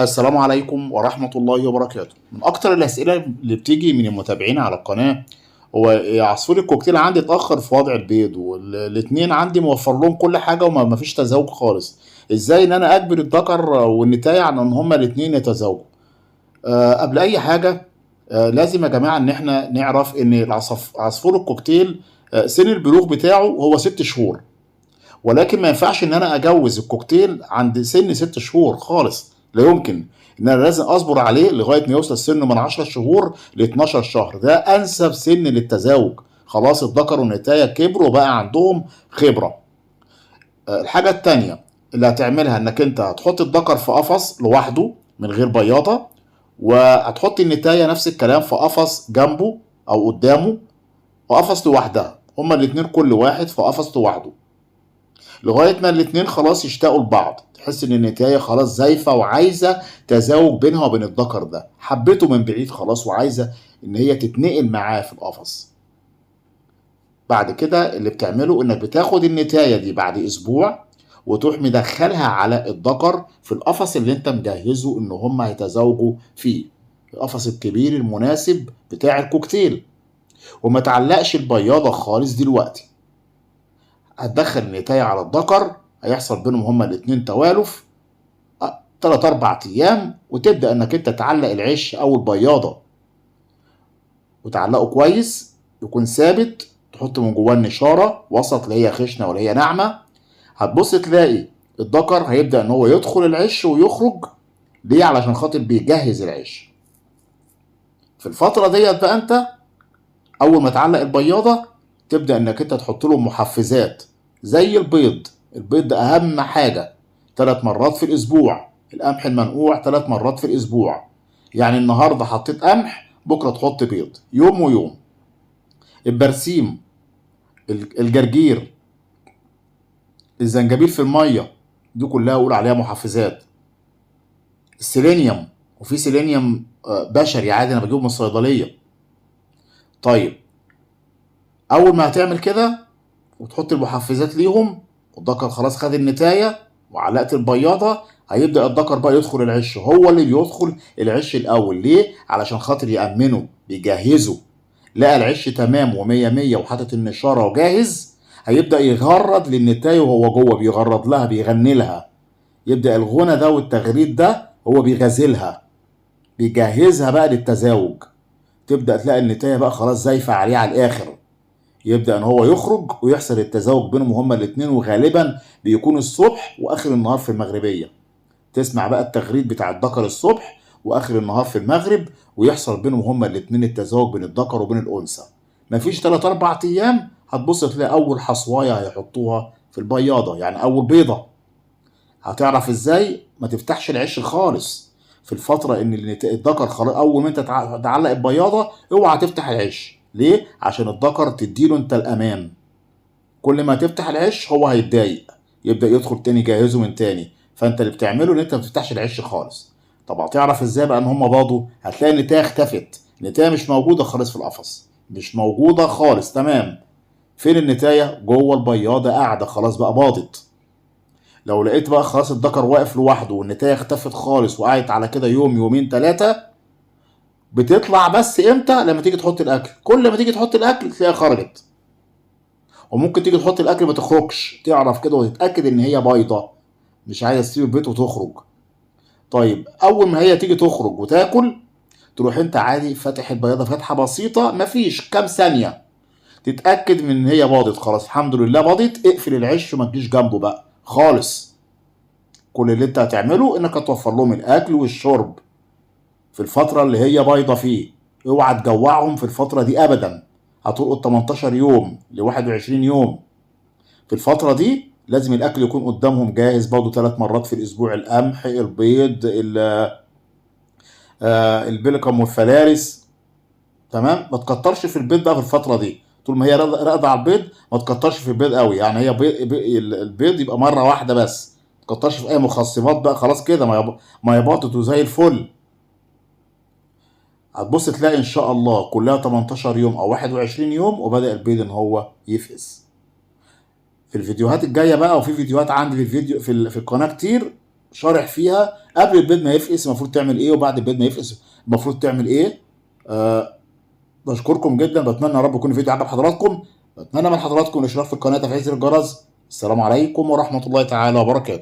السلام عليكم ورحمة الله وبركاته. من أكتر الأسئلة اللي بتيجي من المتابعين على القناة هو عصفور الكوكتيل عندي اتأخر في وضع البيض، والاتنين عندي موفر لهم كل حاجة وما فيش تزاوج خالص. ازاي ان انا اجبر الذكر والنتاية على ان هما الاتنين يتزاوجوا؟ قبل اي حاجة لازم يا جماعة ان احنا نعرف ان عصفور الكوكتيل سن البلوغ بتاعه هو 6 شهور، ولكن ما ينفعش ان انا اجوز الكوكتيل عند سن 6 شهور خالص، لا يمكن. ان انا لازم اصبر عليه لغاية ما يوصل سنة من 10 شهور ل 12 شهر، ده انسب سن للتزاوج. خلاص الذكر والنتايه كبروا وبقى عندهم خبره. الحاجة الثانية اللي هتعملها انك انت هتحط الذكر في قفص لوحده من غير بياضه، وهتحط النتايه نفس الكلام في قفص جنبه او قدامه، وقفص لوحدها، هما الاتنين كل واحد في قفص لوحده، لغاية ما الاتنين خلاص يشتاقوا لبعض. تحس ان النتايه خلاص زايفه وعايزه تزاوج بينها وبين الذكر ده، حبته من بعيد خلاص وعايزه ان هي تتنقل معاه في القفص. بعد كده اللي بتعمله انك بتاخد النتايه دي بعد اسبوع وتروح مدخلها على الذكر في القفص اللي انت مجهزة ان هم هيتزاوجوا فيه، القفص الكبير المناسب بتاع الكوكتيل، وما تعلقش البياضه خالص دلوقتي. هتدخل النتاية على الذكر، هيحصل بينهم هما الاتنين توالف 3-4 ايام، وتبدأ انك انت تعلق العش او البياضة، وتعلقه كويس يكون ثابت، تحط من جواه النشارة وسط، لا هي خشنة ولا هي ناعمة. هتبص تلاقي الذكر هيبدأ ان هو يدخل العش ويخرج. ليه؟ علشان خاطر بيجهز العش. في الفترة ديت بقى انت اول ما تعلق البياضة تبدأ انك انت تحط لهم محفزات زي البيض. البيض ده اهم حاجة، 3 مرات في الاسبوع، القمح المنقوع 3 مرات في الاسبوع. يعني النهاردة حطيت قمح، بكرة تحط بيض، يوم ويوم. البرسيم، الجرجير، الزنجبيل في المية، دي كلها اقول عليها محفزات. السيلينيوم، وفي سيلينيوم بشري عادي انا بجيبه من الصيدلية. طيب اول ما هتعمل كده وتحط المحفزات ليهم، والذكر خلاص خد النتاية وعلقت البياضة، هيبدأ الذكر بقى يدخل العش. هو اللي بيدخل العش الأول. ليه؟ علشان خاطر يأمنه، بيجهزه. لقى العش تمام ومية مية وحاطط النشارة وجاهز، هيبدأ يغرد للنتاية وهو جوه، بيغرد لها، بيغني لها. يبدأ الغنى ده والتغريد ده هو بيغازلها، بيجهزها بقى للتزاوج. تبدأ تلاقي النتاية بقى خلاص زايفة عليه على الآخر، يبدأ ان هو يخرج ويحصل التزاوج بينهم هما الاتنين، وغالبا بيكون الصبح واخر النهار في المغربية. تسمع بقى التغريد بتاع الذكر الصبح واخر النهار في المغرب، ويحصل بينهم هما الاتنين التزاوج بين الذكر وبين الانثى. مفيش 3-4 ايام هتبص تلاقي اول حصواية هيحطوها في البياضة، يعني اول بيضة. هتعرف ازاي؟ ما تفتحش العش خالص في الفترة ان الذكر خلاص اول ما انت تعلق البياضة اوعى تفتح العش. ليه؟ عشان الذكر تديله انت الامان. كل ما تفتح العش هو هيتضايق، يبدأ يدخل تاني يجهزه من تاني. فانت اللي بتعمله ان انت ما بتفتحش العش خالص. طب هتعرف ازاي بقى ان هم باضوا؟ هتلاقي النتايه اختفت، النتايه مش موجودة خالص في القفص، مش موجودة خالص. تمام، فين النتايه؟ جوه البياضة قاعدة، خلاص بقى باضت. لو لقيت بقى خلاص الذكر واقف لوحده والنتايه اختفت خالص وقعدت على كده يوم يومين 3، بتطلع بس امتى؟ لما تيجي تحط الاكل. كل ما تيجي تحط الاكل تلاقيها خرجت، وممكن تيجي تحط الاكل ما تخرجش، تعرف كده وتتاكد ان هي بيضة مش عايزه تسيب البيت وتخرج. طيب اول ما هي تيجي تخرج وتاكل، تروح انت عادي فاتح البياضه فتحه بسيطة مفيش كام ثانية، تتاكد من ان هي باضت خلاص، الحمد لله باضت، اقفل العش وما تجيش جنبه بقى خالص. كل اللي انت هتعمله انك هتوفر لهم الاكل والشرب في الفترة اللي هي بايضة فيه. اوعى تجوعهم في الفترة دي ابدا، هترقد 18 يوم ل 21 يوم. في الفترة دي لازم الاكل يكون قدامهم جاهز برضه 3 مرات في الاسبوع، القمح، البيض، البلكم والفلارس. تمام، ما تكترش في البيض بقى في الفترة دي، طول ما هي راقدة على البيض ما تكترش في البيض قوي، يعني هي البيض يبقى مرة واحدة بس، ما تكترش في اي مخصبات بقى خلاص كده، ما يباطت وزي الفل. هتبص تلاقي ان شاء الله كلها 18 يوم او 21 يوم وبدأ البيض ان هو يفقس. في الفيديوهات الجاية بقى، وفي فيديوهات عندي في الفيديو في القناة كتير شارح فيها قبل البيض ما يفقس المفروض تعمل ايه، وبعد البيض ما يفقس المفروض تعمل ايه. بشكركم جدا، بتمنى يا رب يكون الفيديو عجب حضراتكم. بتمنى من حضراتكم الاشتراك في القناة وتفعيل زر الجرس. السلام عليكم ورحمة الله تعالى وبركاته.